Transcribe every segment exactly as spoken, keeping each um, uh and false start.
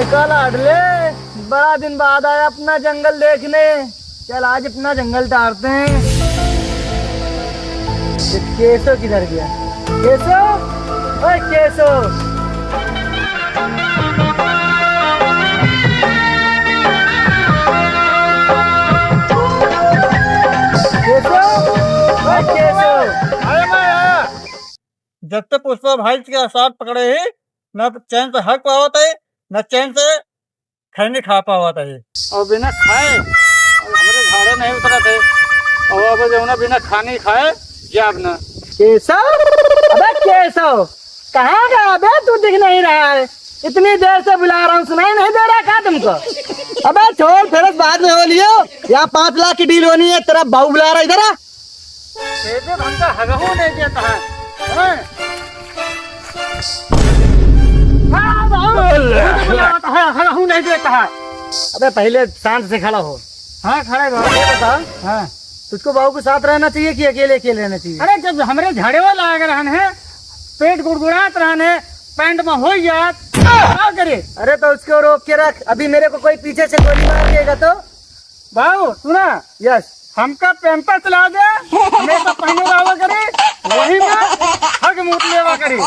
का लाडले, बड़ा दिन बाद आया अपना जंगल देखने। चल, आज अपना जंगल तारते हैं। ये केसो किधर गया? केसो, ओए केसो। केसो, ओए केसो। अरे मैं आया। जब तक पुष्पा भाई के साथ पकड़े ही, न चैन से हग पावत है, न चैन से खैनी खा पावत है। और बिना खाए, और हमरे झाड़े नहीं उतरत है। और अब जौना बिना खानी खाए, जाब ना। केसो, अबे केसो, कहाँ गया बे तू? दिख नहीं रहा है, इतनी देर से बुला रहा हूँ, सुनाई नहीं दे रहा क्या तुमको? अबे छोड़, फिर बाद में हो लियो। यहाँ पाँच लाख की डील होनी है, तेरा बाऊ बुला रहा इधर आ। तेरे हमका हगहू नहीं देता है, हैं? हाँ, बाबू, अल्लाह। हाँ, हाँ, हूँ नहीं देता है। अबे, पहले शांत से खड़ा हो। हाँ, खड़ा ही बाबू। ये बता, हाँ। तुझको बाबू के साथ रहना चाहिए कि अकेले, अकेले रहना चाहिए? अरे, जब हमरे झड़ेवा लाग रहन है, पेट गुड़गुड़ात रहन है, पैंट में हो जात, का करे? अरे, तो उसको रोक के रख, अभी मेरे को कोई पीछे से गोली मार देगा तो? बाबू, सुना। यस। हमका पैंपस ला दे, हमेशा पहने रहा करी, वही में हग मूत लेवा करी।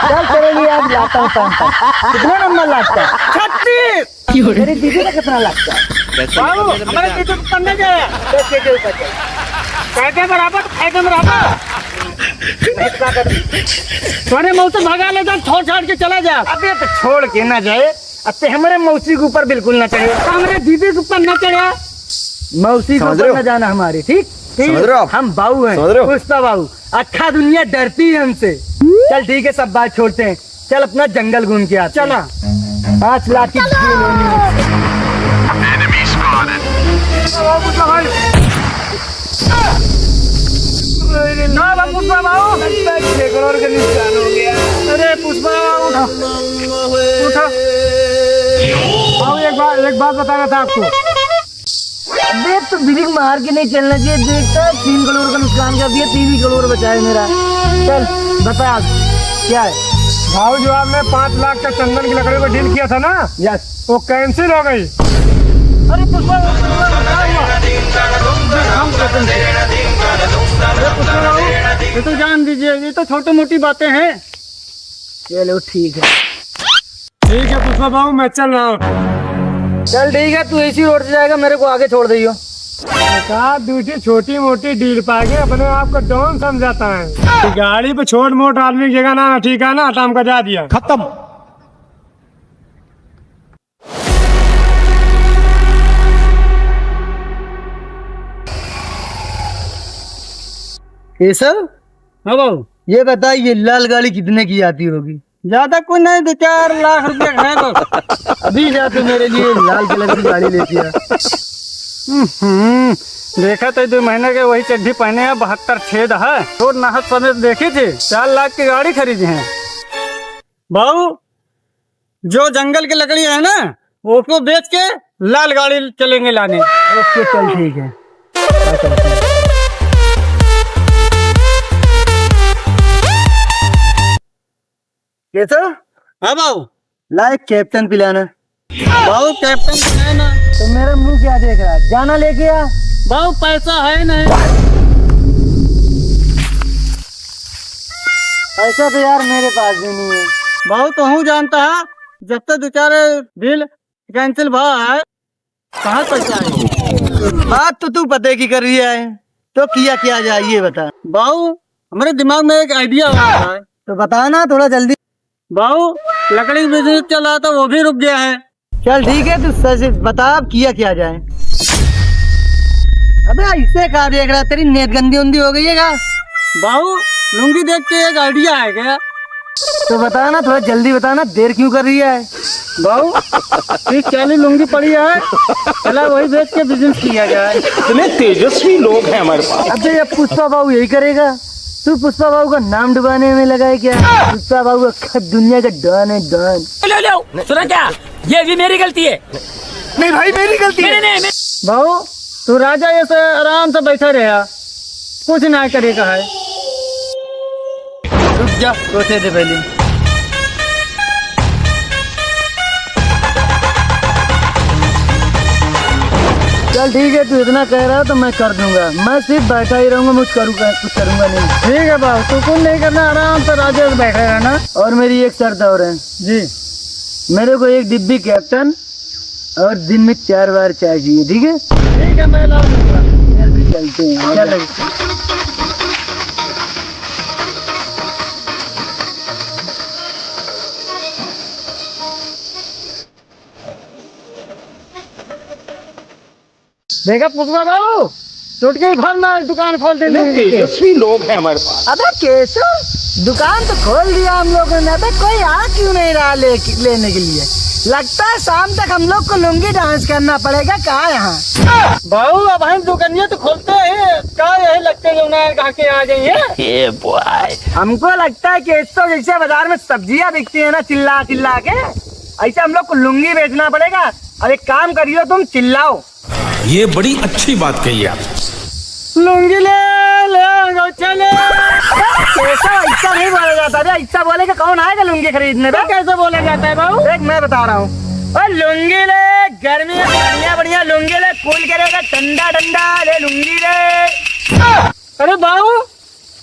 चल, तेरे लिए आज लाता हूँ पैंपस। कितना नंबर लगता है? छत्तीस। मेरी दीदी का कितना लगता है? बाबू, हमारे दीदी को पढ़ने जाए। तो के के ऊपर चल। कायदे बराबर, कायदे बराबर। नहीं तो क्या करती? तोरे मौत भगा ले जा, छोड़ छाड़ के चला जा। अबे तो छोड़ के ना जाए। अब ते हमरे मौसी के ऊपर बिल्कुल ना चढ़े। हमरे दीदी के ऊपर ना चढ़े। मौसी के समझ रहे ऊपर हो? ना जाना हमारी, ठीक? ठीक। समझ रहे हो आप? हम बाऊ हैं, समझ रहे हो? पुष्पा बाऊ। अक्खा दुनिया डरती है हमसे। चल ठीक है, सब बात छोड़ते हैं, चल अपना जंगल घूम के आते हैं। चला। पाँच लाख की डील होनी है। ना बा पुष्पा बाबू। लगता है छह करोड़ का नुकसान हो गया। अरे पुष्पा, उठा, उठा। बाबू, एक बात, एक बात बताना था आपको। अबे, तो ब्रेक मार के नहीं चलना चाहिए। देखता है, तीन करोड़ का नुकसान कर दिया, तीन ही करोड़ बचा है मेरा। चल, बता, क्या है? भाऊ, जो आपने पाँच लाख का चंदन की लकड़ी को डील किया था ना, यस। वो कैंसिल हो गई। अरे पुष्पा, पुष्पा, क्या हुआ? हम कसम से। अरे पुष्पा बाबू, ये तो जान दीजिए, ये तो छोटी मोटी बातें हैं। चलो ठीक है। ठीक है पुष्पा बाबू, मैं चल रहा हूँ। चल ठीक है, तू इसी रोड से जाएगा, मेरे को आगे छोड़ दियो। का दूसरी छोटी मोटी डील पाके अपने आप को डॉन समझाता है। गाड़ी पे छोट मोट आदमी के ना, ठीक है ना, तो हमका जा दिया। खत्म। ये सब? हाँ बाबू। ये बता, ये लाल गाड़ी कितने की आती होगी? ज्यादा कोई नहीं, दो चार लाख रुपया का है बस। अभी जा तू मेरे लिए लाल कलर की गाड़ी लेके आ। हम्म, देखा तो दो महीने के वही चड्ढी पहने हैं, बहत्तर छेद है। रोड नहत समेत देखी थी, चार लाख की गाड़ी खरीदी है। बाबू, जो जंगल की लकड़ी है ना, उसको बेच के लाल गाड़ी चलेंगे लाने। ओके, चल ठीक है। हाँ, चल ठीक है। ये तो? हाँ बाबू। ला एक कैप्टन पिलाना। बाबू, कैप्टन तो है ना। तो मेरा मुंह क्या देख रहा है? जाना लेके आ। बाबू, पैसा है नहीं। पैसा तो यार मेरे पास भी नहीं है। बाबू, तो हूँ जानता है, जब तक दो चार डील कैंसिल भा है, कहाँ पैसा है? बात तो तू पते की कर रही है, तो किया क्या जाए ये बता। बाबू, हमारे दिमाग में एक आइडिया आ रहा है। तो बता ना थोड़ा जल्दी। बाबू, लकड़ी का बिजनेस चल रहा था, वो भी रुक गया है। चल ठीक है, तू सच बता, अब किया क्या जाए? अबे ऐसे का देख रहा, तेरी नीयत गंदी उंदी हो गई है क्या? बाबू, लुंगी देख के एक आइडिया आ गया। तो बता ना, थोड़ा जल्दी बता ना, देर क्यों कर रही है? बाबू, तीस चालीस लुंगी पड़ी है, चला वही बेच के बिजनेस किया जाए। इतने तेजस्वी लोग हैं हमारे पास। अबे ये पुष्पा बाबू यही करेगा? तू पुष्पा बाबू का नाम डुबाने में लगा है क्या? पुष्पा बाबू का दुनिया का डॉन है, डॉन। लो, लो, सुना क्या? ये भी मेरी गलती है। नहीं भाई, मेरी गलती है। नहीं, नहीं, नहीं। बाबू, तू राजा जैसे आराम से बैठा रहा, कुछ ना करे का है। रुक जा, सोचे दे पहले। चल ठीक है, तू इतना कह रहा है तो मैं कर दूंगा। मैं सिर्फ बैठा ही रहूंगा, मैं कुछ करूंगा, कुछ करूंगा नहीं। ठीक है बाबू, तू कुछ नहीं करना, आराम से राजा से बैठे रहना। और मेरी एक शर्त और है। जी। मेरे को एक डिब्बी कैप्टन और दिन में चार बार चाय चाहिए, ठीक है? ठीक है, मैं ला दूंगा। चलते हैं। चल। देखा पुष्पा बाबू, चुटकी भर में दुकान खोल दे इतने लूंगी के। तेजस्वी लोग हैं हमारे पास। अबे केशव, दुकान तो खोल दिया हम लोगों ने, अबे कोई आ क्यों नहीं रहा ले, लेने के लिए? लगता है शाम तक हम लोग को लुंगी डांस करना पड़ेगा। कहाँ यहाँ? बाबू, अब हम दुकानिया तो खोलते हैं, का यही लगते जो ना कहाँ के आ जाइए। ये बॉय। हमको लगता है केशव, जैसे बाजार में सब्जियां बिकती है ना चिल्ला चिल्ला के, ऐसे हम लोग को लुंगी बेचना पड़ेगा। अब एक काम करियो, तुम चिल्लाओ। ये बड़ी अच्छी बात कही आप। लुंगी ले, ले, अंगोछा ले। कैसा ऐसा नहीं बोला जाता बे, ऐसा बोले कि कौन आएगा लुंगी खरीदने बे? तो कैसे बोला जाता है बाबू? देख मैं बता रहा हूँ। ओ लुंगी ले, गर्मी में बढ़िया बढ़िया लुंगी ले, कूल करेगा, ठंडा ठंडा ले लुंगी ले। अरे बाबू,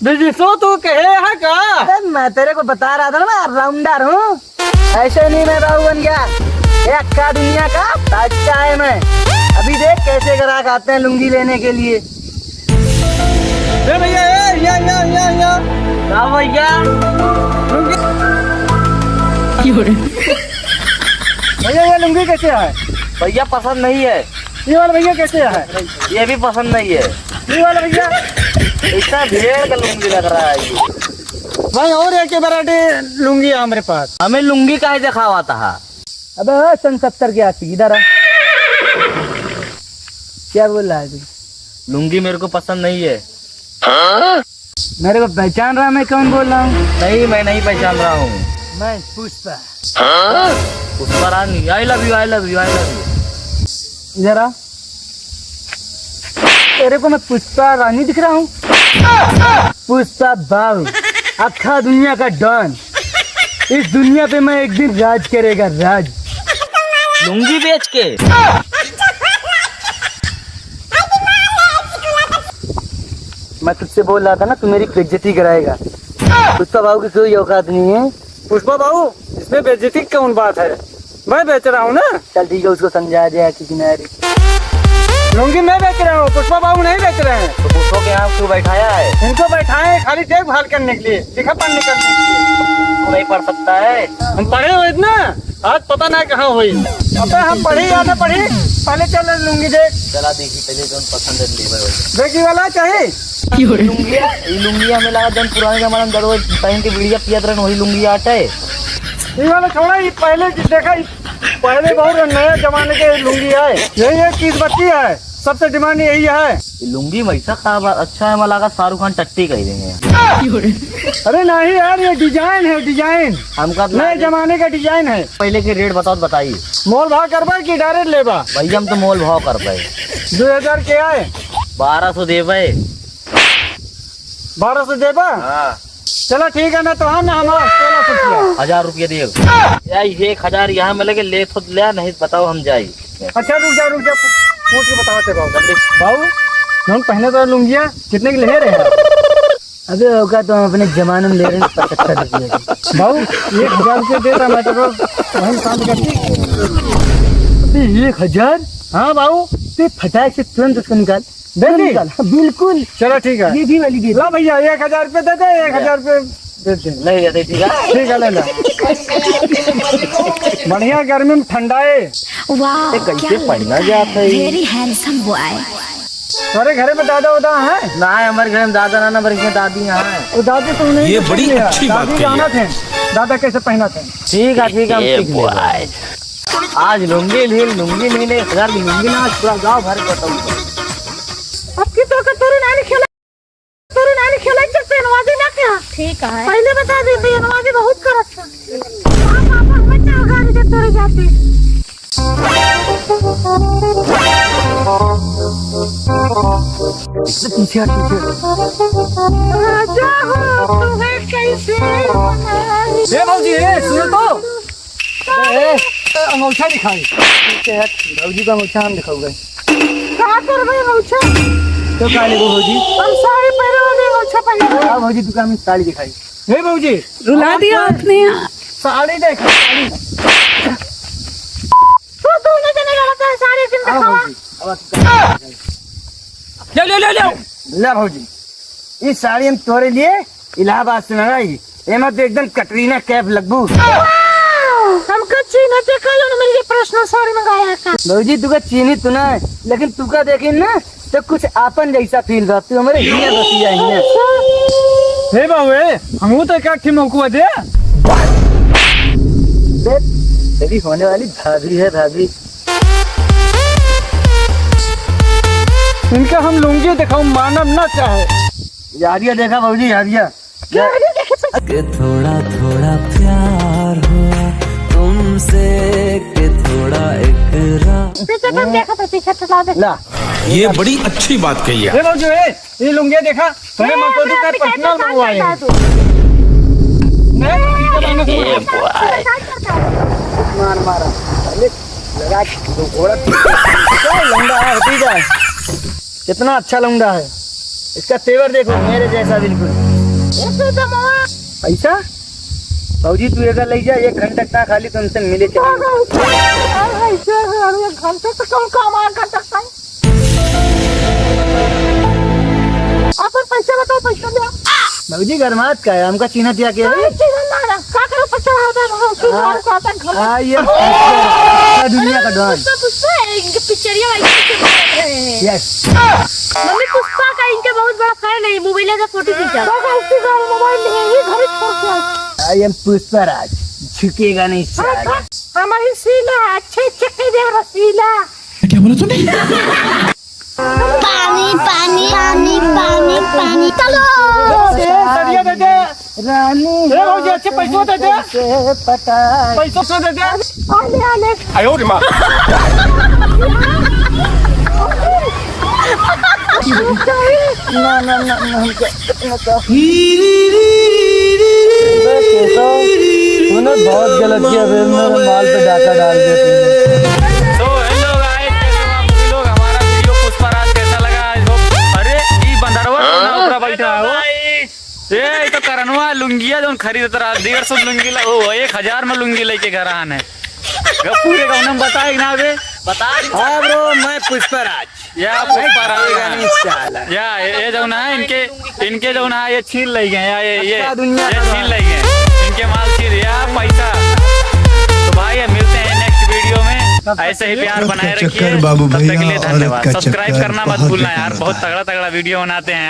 बिजनेसो तू कहे है का? अरे मैं तेरे को बता रहा था ना, मैं ऑलराउंडर हूँ। ऐसे नहीं मैं बाबू बन गया, ये अक्का दुनिया का बादशाह है मैं। अभी देख कैसे ग्राहक आते हैं लुंगी लेने के लिए। ए भैया, ए, या, या, या, या। क्या भैया? लुंगी। भैया, ये लुंगी कैसे है? भैया, पसंद नहीं है। ये वाला भैया कैसे है? ये भी पसंद नहीं है। ये वाला भैया? इतना भेड़ का लुंगी लग रहा है ये। भाई, और एक वैरायटी लुंगी है हमारे पास। हमें लुंगी काहे दिखावा था? अबे, ओ, सन सत्तर के आशिक, इधर आ। क्या बोल रहा है तू? लुंगी मेरे को पसंद नहीं है। मेरे को पहचान रहा, मैं कौन बोल रहा हूँ? नहीं, मैं नहीं पहचान रहा हूँ। मैं पुष्पा। पुष्पा रानी, I love you, I love you, I love you। जरा, तेरे को मैं पुष्पा रानी दिख रहा हूँ? पुष्पा बाबू, अक्खा दुनिया का डॉन। इस दुनिया पे मैं एक दिन राज करेगा, राज। लुंगी बेच के। मैं तुझसे बोल रहा था ना, तू मेरी बेइज्जती कराएगा। पुष्पा बाबू की कोई औकात नहीं है। पुष्पा बाबू, इसमें बेइज्जती की कौन बात है? मैं बेच रहा हूँ ना। चल ठीक है, उसको समझा दे कि किनारे। लुंगी मैं बेच रहा हूँ, पुष्पा बाबू नहीं बेच रहे हैं। तो पुष्पा के यहाँ क्यों बैठाया है? इनको बैठाए हैं खाली देखभाल करने के लिए, लिखा पढ़ने करने के लिए। तू नहीं पढ़ सकता है? हम पढ़े हुए इतना, आज पता ना कहाँ हुई। अबे हम पढ़ी या ना पढ़ी, पहले चल लुंगी देख। चला देखी पहले जौन पसंद है लेवे वही। देखी वाला चाही? लुंगिया, ई लुंगिया में लगा जौन पुराने जमाने में दड़ो पहन के बीड़िया पियत रहन वही लुंगिया आटे। ई वाला छोड़ा, ई पहले की देखा, ई पहले बहुत नया जमाने के लुंगी आए। यही एक पीस बची है, सबसे डिमांड यही है। ई लुंगी में ऐसा का बात अच्छा है, मला लगा शाहरुख खान टट्टी कह देंगे। अरे नहीं यार, ये डिजाइन है, डिजाइन। हमका तो नए लागे जमाने का डिजाइन है। पहले के रेट बताओ तो बताइए। मोल भाव करबा कि डायरेक्ट लेबा? भैया हम तो मोल भाव करबे। दो हजार के आए? बारह सौ देबे। बारह सौ देबा? हाँ। चला ठीक है ना, तो हम ना हमारा सोलह सौ रुपया। हजार रुपया देब। या एक हजार यहाँ मिले के ले तो ले, नहीं तो बताओ हम जाई। अच्छा रुक जा, रुक जा, पूछ के बताओ ते बाबू। जल्दी। बाबू, हम पहने तो लुंगिया कितने के ले रहे हैं? अबे होगा तो हम अपने जमाने में ले रहे हैं पचहत्तर रुपये की। बाबू, एक हजार रुपये देता मैं तो वहीं काम करती। अबे एक हजार? हाँ बाबू। ते फटाक से तुरंत उसको निकाल। दे तुरंत दी? निकाल, हाँ, बिल्कुल। चलो ठीक है। ये भी वाली दे दे। ला भैया, एक हजार रुपये दे दे, एक हजार रुपये दे दे। ले जाते, ठीक है। ठीक है, ले ले। बढ़िया गर्मी में ठंडाए। वाह, ये कैसे क्या पहना लड़का जाता है? Very handsome boy। तोरे घरे में दादा उदा हैं? ना, हमारे घर में दादा ना, ना, हमारे घर में दादी हैं। वो दादी तो नहीं ये बड़ी अच्छी बात कही है। दादा कैसे पहना थे? ठीक है, ठीक है, हम सीख लेंगे। आज लुंगी ली, लुंगी ली, एक हजार की लुंगी ना, आज पूरा गाँव भर के बताऊंगा। अब की तो का तोरे नानी खेला, तोरे नानी खेला जब पेनवादी ना क्या? ठीक है। पहले बता दे, पेनवादी बहुत करत था। पापा, पापा, हमें क्या उधार दे तोरे जाते? पीछे हट, पीछे हट। राजा हो, तुम्हें कैसे मनाई? ए भौजी, ए, सुनो तो। ए, ए, अंगूठा दिखाई। पीछे हट, भौजी का अंगूठा हम दिखाऊंगा। करबे गौछा। तो का लेबो भौजी? हम साड़ी पहने वाले गौछा पहने। हाँ भौजी, तू का हमें साड़ी दिखाई। हे भौजी, रुला दिया आपने। साड़ी देख, साड़ी। तू दोनों जने गलत है, साड़ी सिल हाँ दिखावा। भौजी, अब ले, ले, ले, ले। ले भौजी, ई साड़ी हम तोरे लिए इलाहाबाद से मंगाई। एमा तो एकदम कटरीना कैफ लगबू। हमका चीन्हत देखा जौन मेरे लिए personal साड़ी मंगाया है का? भौजी, तुका चीन्ही तो ना है, लेकिन तुका देखी ना तो कुछ आपन जैसा feel रहा। तू हमारे हिया बसी जा हिया। हे बाबू, ए, हमहू तो एक आठी मौकुआ दे। देख, तेरी होने वाली भाभी है, भाभी। इनका हम लुंगी दिखाऊं, मानव ना चाहे। यारिया देखा भौजी, यारिया। के थोड़ा थोड़ा प्यार हुआ तुमसे, के थोड़ा इकरार। पीछे तो देखा था, पीछे तो ला दे। ला। ये बड़ी अच्छी बात कही है। ए भौजी, ए, ये लुंगिया देखा, तूने ए, मंसूरी अपने का पीछे personal तो मंगवाए हैं। ला दो। नहीं, इनका मानस ए मत। मार मारा। अरे, लगा के दो घोड़ा। क्या लौंडा है, भतीजा? कितना अच्छा लौंडा है। इसका तेवर देखो, मेरे जैसा बिल्कुल। पैसा? भौजी, तू एकर लई जा, एक घंटा का खाली तुमसे मिले चले। एक घंटा तो कौन काम आया कर सकता है? अपन पैसा बताओ, पैसा दे। भौजी, गरमात का है? हमका चीन्हत या के है? नहीं, चीन्हत ना, ना। का करो, पैसा रहा था, हम फिर हाँ। घर को आता है, घर। हाँ, ये पुष्पा, दुनिया का डॉन। पुष्पा, पुष्पा है, इनके पिक्चरिया वाली पिक्चर बना रहे हैं। Yes। मम्मी पुष्पा का इनके बहुत बड़ा fan है, मोबाइल से फोटो खींचा। तो गलती से मोबाइल ले, ये घर छोड़ के आए। I am पुष्पराज, झुकेगा नहीं साला। हमारी शीला, अच्छे अच्छे दे रहा शीला। क्या बोला तूने? पानी, पानी, पानी, पानी, पानी। चलो। ए, सरिया दे दे। रानी ए, भौजी, अच्छे पैसों दे दे। से पटाए। पैसों से दे दे। आले, आले। आयो रे माँ। ना, ना, ना, ना, हमको इतना तो बे केशव, तूने बहुत गलत किया बे, मेरे माल पे डाका डाल दिया तूने। तो हेलो गाइस, कैसे हो आप सभी लोग? हमारा वीडियो पुष्पराज कैसा लगा? I hope, अरे, ई बंदरवा कौन है ऊपर बैठा है वो? ए, ई तो करनवा लुंगिया जौन खरीदत रहा, डेढ़ सौ लुंगी ला, ओ, एक हजार में लुंगी लेके घर आन है। ग-, पूरे गाँव में बताए ना बे? बता दे। हाँ bro, मैं पुष्पराज। या पुष्पा राज। नहीं साला। या, ये, ये जौन है, इनके, इनके जौन है, ये छीन लइ गए, या, ये, ये, अच्छा, दुनिया ये का छीन लइ गए। इनके माल छीन, या, पैसा। तो भाई, अब मिलते हैं next वीडियो में। ऐसे ही प्यार बनाए रखिए। तब तक के लिए धन्यवाद। Subscribe करना मत भूलना यार, बहुत तगड़ा, तगड़ा वीडियो बनाते हैं।